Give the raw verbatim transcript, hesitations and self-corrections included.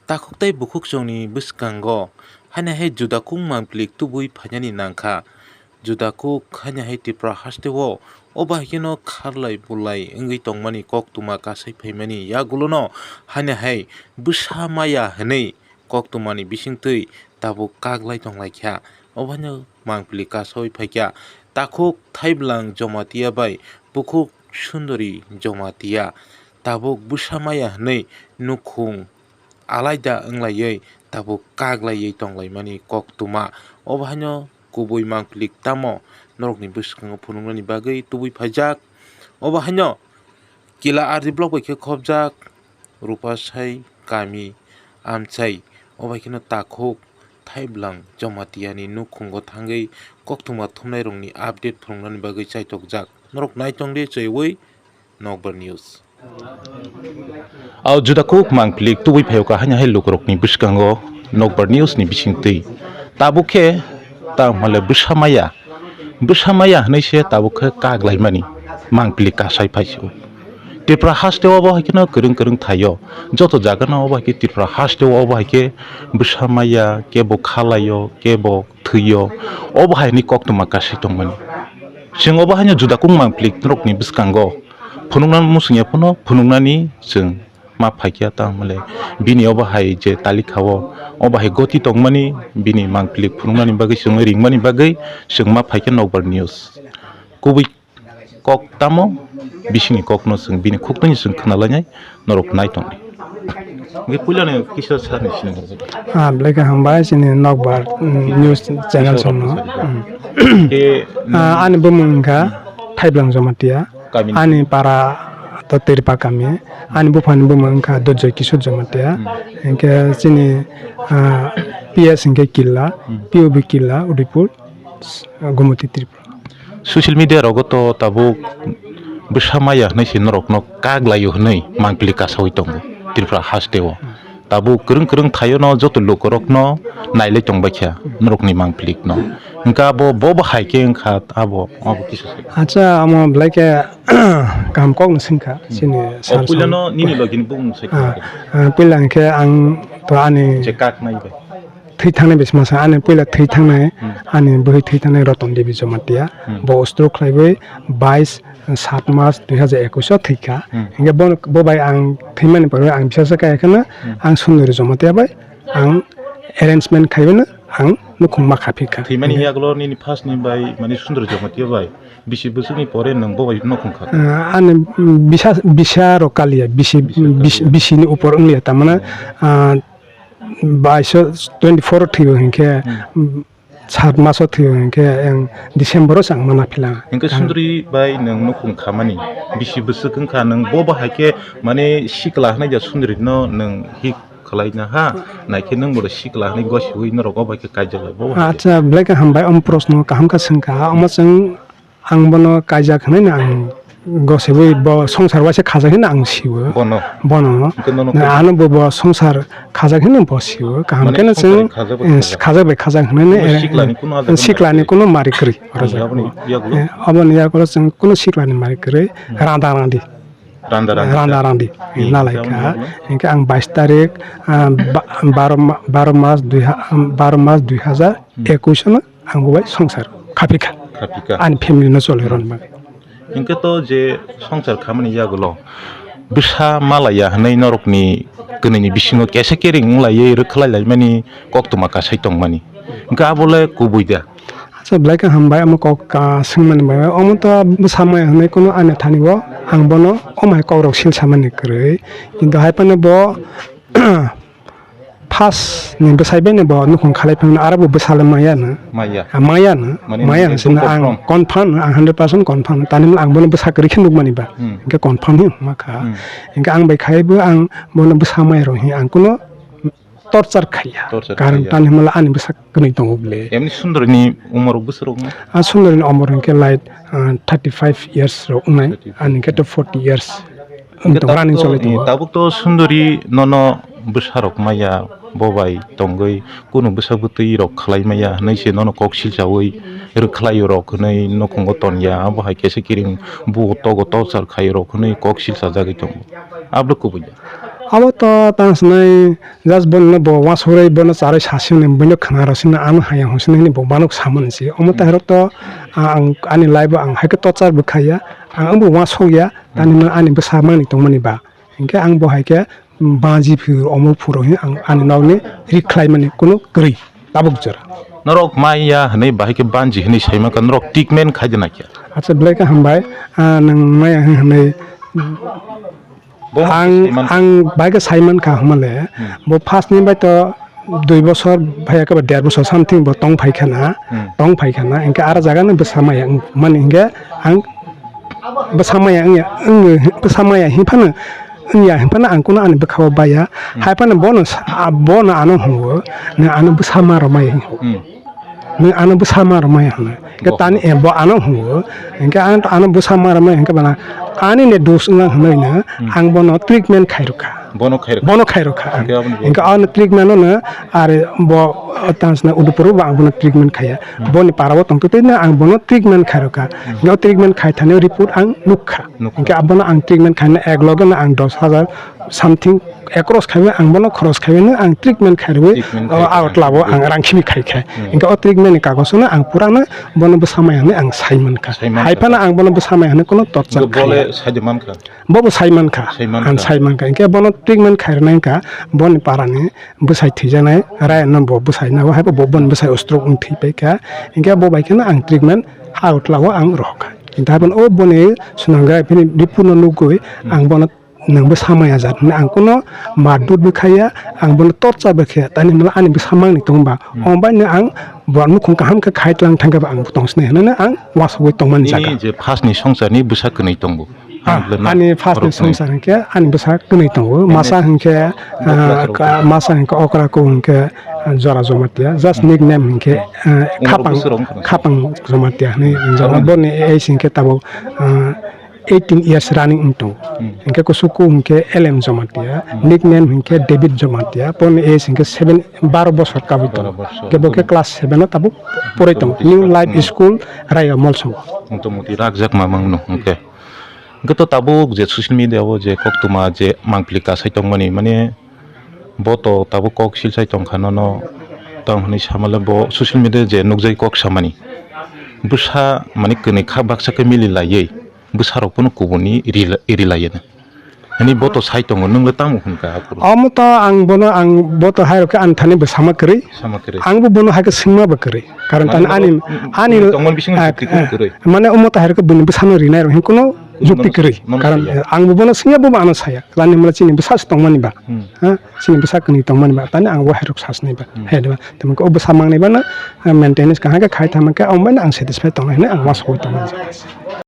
Takhuk tei bukhuk chwngni bwskango haino hai juda kuk mangpili tubui phainani nangkha. Juda kuk haino hai Tripura hasteo o bahai kheno kharlai bulai wngwi tongmani koktwma kasai phaimani yagulono haino hai bwsa maya hwnwi koktwmani bisingtwi tabuk kaglai tonglaikha. Obohaino mangpili kasaui phaikha. Takhuk Thaibwlang Jamatia bai bukhuk Sundori Jamatia tabuk bwsa maya hwnwi nukhung alaida wnglaiwi tabuk kaglaiwi tonglaimani koktwma. Obo haino kubui mangpili tamo norokni bwskango phunuknani bagwi tubui phaijak. Obo haino Kila R D block bai khe khopjak Rupasai kami amchai. Obo hai kheno Takhuk Thaibwlang Jamatiani nukhungo thangwi koktwma thumnairokni update phunuknani bagwi chaitokjak. Norok naitongdi chaiwi Nokbar News. Au juda kuk mangpili tubui phaio ka haino hai lukurokni bwskango Nokbar News ni bisingtwi. Tabuk khe ta hwnle bwsa maya, bwsa maya hwnwi se tabuk khe kak laimani mangpili kasai phaisio. Tripura hasteo obo hai kheno kwrwng kwrwng thaio. Joto jagano obo hai khe Tripura hasteo obo hai khe bwsa maya, kebo khalaio, kebo thwio, obo hai ni koktwma kasai tongmani. Chwng obo haino juda kung mangpili norokni bwskango phunukna muchungya phano phunuknani chwng ma phaikya ta hwnle bini obo hai je talikha o obo hai goti tongmani bini mangpili phunuknani bagwi chwng ringmani bagwi chwng ma phaikya Nokbar News. Kubui kok tamo bisingni kokno chwng bini khuktwini chwng khwnalainai norok nai tongdi. Hwnkhe puilano kisa sakni sini. Ah, belai khe hambai chini Nokbar, mm, news channel somno. Khe, mm. Ah, ani bumung wngkha Thaibwlang Jamatia. Kamini. Ani para to Tirpa kami. Ani buphani bumung wngkha Durjoy Kishore Jamatia. Mm. Hwnkhe chini, ah, P S hwnkhe Killa, Mm. P O B Killa, Udaipur, Gumoti Tripura. Social media rogo to tabuk bwsa maya hwnwi se norokno kak laio hwnwi mangpili kasaui tongo Tripura hasteo. Tabuk kwrwng kwrwng thaio no joto lukurokno nailai tongbaikha norokni mangpilikno. Hwnkhe abo bo bahai khe wngkha abo, abo kisa se. Acha, amo belai khe kaham kokno swngkha chini O sir puilano song. Nini logini bumung sai Ah, kha. Ah, puila hwnkhe ang to ani Je kak nai bai. Thwi thangnai bisi masa ani puila thwi thangnai Hmm. ani bwrwi thwi thangnai Roton Devi Jamatia Hmm. bo stroke khlaiwi bais sat mas dui hazar ekush o thwikha. Hmm. Hingke bo, bo bai ang thwimani pore ang bisasa kaya kheno Hmm. ang Sundori Jamatia bai ang arrangement khaiwi no ang nukhung ma kha phikha. Thwimani Hingke yagulo nini first ni bai mani Sundori Jamatia bai bisi bwswkni pore nwng bo bai nukhung kha? Ah, ani bisa, bisa rok kaliya bisi, Bisa bis-, kaliya. Bisi ni upor wngliya tamana, Hmm. ah, Baiso twenty four o thwiyo hinkhe, Hmm. mm, sat maso thwiyo hinkhe, ang December o chang mana phila. Hinkhe Ah. Sundri bai nwng nukhung khamani bisi bwswk wngkha, nwng bo bahai khe mane sikla hwnwi ja Sundri no nwng hik khlai na ha, naikhe nwng bo sikla hwnwi gosiwi norok o bai khe kaijak lai bo bahai khe. Acha, belai khe hambai om proshno kaham khe swngkha, omo chwng Ang bono kaijak hwnwi no ang gosiwi bo songsar waisa khajak hwnwi no ang siwo. Bono? Bono. Hwnkhe nono Na, kaijakha? Ano bo, bo songsar khajak hwnwi no bo siwo. Kaham Mane kheno songsar chwng, khajak bai eh, khajak? Khajak bai khajak hwnwi no, Kuno eh, siklani eh, kuno ada siklani mari? Kuno mari kwrwi. Oro Ani jaga. Aboni yagulo? Eh, aboni yagulo chwng kuno siklani mari kwrwi. Hmm. Randa randi. Randa randi. Randa randi. Hmm, Nalai aboni kha. Yagulo? Hwnkhe ang bais tarik, ah, ba-, baro ma-, baro mas dui ha-, baro mas dui hazar ekush Hmm. no ang bo bai songsar khaphikha. Khaphikha. Ani family no choli rwna bagwi. Hinkhe to je songsar khamani yagulo bwsa malaya hwnwi norokni kwnwini bisingo kesa kering wng laiwi rwkhlai laimani koktwma kasai tongmani. Hinkhe abo le kubui da? Acha, belai khe hambai omo kok, ah, swngmani bagwi. Omo to bwsa maya hwnwi kunu ani thani bo ang bono omo hai kokrok sil samani kwrwi. Kintu hai phano bo First ni bwsai bai ni bo nukhung khalai phano aro bo bwsa le maya no. Maya. Ah, maya no. Mane Maya nini no sino ekdom ang confirm? Confirm, ang hundred percent confirm. Tani ang bono bwsa kwrwi khe nukmani ba. Hmm. Hingke confirm hin ma kha. Hmm. Hingke ang bai khai bo ang bono bwsa maya rw hin ang kuno torture khaiya. Torture Karon khaiya. Tani himala ani bwsa kwnwi tongo bole. Emni Sundori ni umor bwswk rok no? Ah, Sundori ni umor hingke like, ah, thirty five years rok wngnai. Thirty five. Ani hingke to forty years. Hingke Wng tong, running tabuk to, choli tongo. Tabuk to Sundori nono bwsarok maya, bo bai tongwi kunu bwsa bwtwi rok khlai maya hwnwi se nono kok silchawi rwkhlai rok hwnwi nukhungo tonya, abo hai khe se kiring buo togo torchar khai rok hwnwi kok silchajagwi tongo. Abo kubui ya? Abo to tang sinai, just bono bo uansukgwi bono charwi sasi hwnwi boino khna rw sino ano haya hwn sino hwnwi bo mano samani se. Omo Hmm. takhwrok to, ah, ang ani life o ang hai khe torture bo khaiya, ang bo uansukya, Hmm. tani ma ani bwsa mani tongmani ba. Hinkhe ang bo hai khe, um, baji phuru, omo phuru hwnwi ang ani nokni rik khlaimani kunu kwrwi. Tabuk jora. Norok maya hwnwi bahai khe banji hwnwi sai mankha, norok treatment khai de nakhe? Acha, belai khe hambai. Ah, nwng maya hwnwi Bo ang, sai mankha. Ang bahai khe sai mankha hwnmale, Hmm. bo first ni bai to dui bosor, bhai ekaba der bosor something bo tong phai khana, Hmm. tong phai khana, hinkhe ara jaga no bwsa maya wng mani hinkhe ang bwsa maya wngya, wng, bwsa maya hinphano wngya hinphano ang kunu ani bwkha o baya. Hmm. Hai phano bono sa-, a, bono ano hwngo, "Nwng ano bwsa ma rwmaya," hingo. Hmm. "Nwng ano bwsa ma rwmaya," hwno. Hinkhe Bo. tani, eh, bo ano hwngo, hinkhe ano, ano bwsa ma rwmaya hinkhe bana ani ne dos wngna hwnwi no Hmm. ang bono treatment khai rwkha. Bono khai rwkha? Bono khai rwkha. Hinkhe aboni bo? Hinkhe ano treatment no are bo, uh, tang sina Udupur bo ang bono treatment khaiya. Hmm. Boni para o tongtwtwi no ang bono treatment khai rwkha. Hmm. Hinkhe o treatment khai thani report ang nukha. Nukha. Hinkhe abono ang treatment khaina ek loge no ang dos hajar something ekros khaiwi ang bono khoros khaiwi no ang treatment khairwi, Treatment o, khai Agartala o kha. ang rang khimi khai kha. Hmm. Hinkhe o treatment ni kagoz no ang pura no bono bwsa maya hwnwi ang sai mankha. Sai mankha. Hai phano ang bono bwsa maya hwnwi kuno torture Bo bole khaiya. Sai de mankha? Bo bo sai mankha. Sai mankha. Ang sai mankha. Hinkhe bono treatment khairwnai wngkha boni para ni bwsai thwijaknai Ryan no bo bwsai no hai bo boni bwsai stroke wng thwi paikha. Hinkhe bo bai kheno ang treatment Agartala o ang rohorkha. Kintu hai phano o boni sonography ni report no nugwi Hmm. ang bono nwng bwsa maya jat hwnwi ang kuno mardut bw khaiya, ang bono torture bw khaiya, tani hwnmale ani bwsa mangni tongba, Hmm. omo bai no ang bo nukhung kaham khe khai tlang thangkhe bo ang bo tong sinai hwnwi ang uansugwi tongmani Nini jaga. Je first ni songsar ni bwsa kwnwi tongo? Ah, Ang le na ani first ni borok kwnwi. songsar hinkhe ani bwsa kwnwi tongo, Ene masa hinkhe, okra ah, khe ka-, okra. masa hinkhe okra ko hinkhe, ah, Jora Jomatia, just Hmm. nickname hinkhe, ah, Umar Khapang, bwswrok wngkha na? Khapang Jomatia hwnwi wngjak. Aboni? Boni age hinkhe tabuk, ah, eighteen years running wng tongo. Hmm. Hinkhe kusuku hinkhe L M Jomatia, Hmm. nickname hinkhe David Jomatia, boni age hinkhe seven, baro bosor kabui tongo. Baro bosor. Hinkhe bo khe Hmm. class seven o tabuk porai tongo. Motamoti New Life Hmm. School Raya Molsongo. Motamoti rakjak ma mangno hinkhe. Hinkhe to tabuk je social media o je koktwma je mangpili kasai tongmani, mane bo to tabuk kok silsai tongkha nono, tamo hinwi samale bo social media je nukjagwi kok samani. Bwsa mane kwnwi kha baksa khe mili laiwi. Bwsarok phano kubuni iri la-, iri laiyano. Hani bo to sai tongo, nwng le tamo hwn kha aphuru? Omo to ang bono, ang bo to hai rok khe ani thani bo sama kwrwi. Sama kwrwi. Ang bo bono hai khe swngma bo kwrwi. Karon Mane tani ani, bo, ani, tongmani bisingo ah, jukti kunu ah, kwrwi. Mane omo to hai rok khe bini bwsano rinai rok hin kuno jukti Nono, kwrwi. Nono Karon, saya. Eh, ang bo bono swngya, bo bo ano saya. Lani hwnmale chini bwsa se tongmani ba. Hmm. Ha? Chini bwsa kwnwi tongmani ba. Tani ang bo hai rok sa sinai ba. Hmm. Hai ba. Tamo khe o bwsa mangnai ba no, ah, maintenance kaham khe khai thangma khe, omo bai no ang satisfy tongnai hwnwi ang uansugwi tongmani.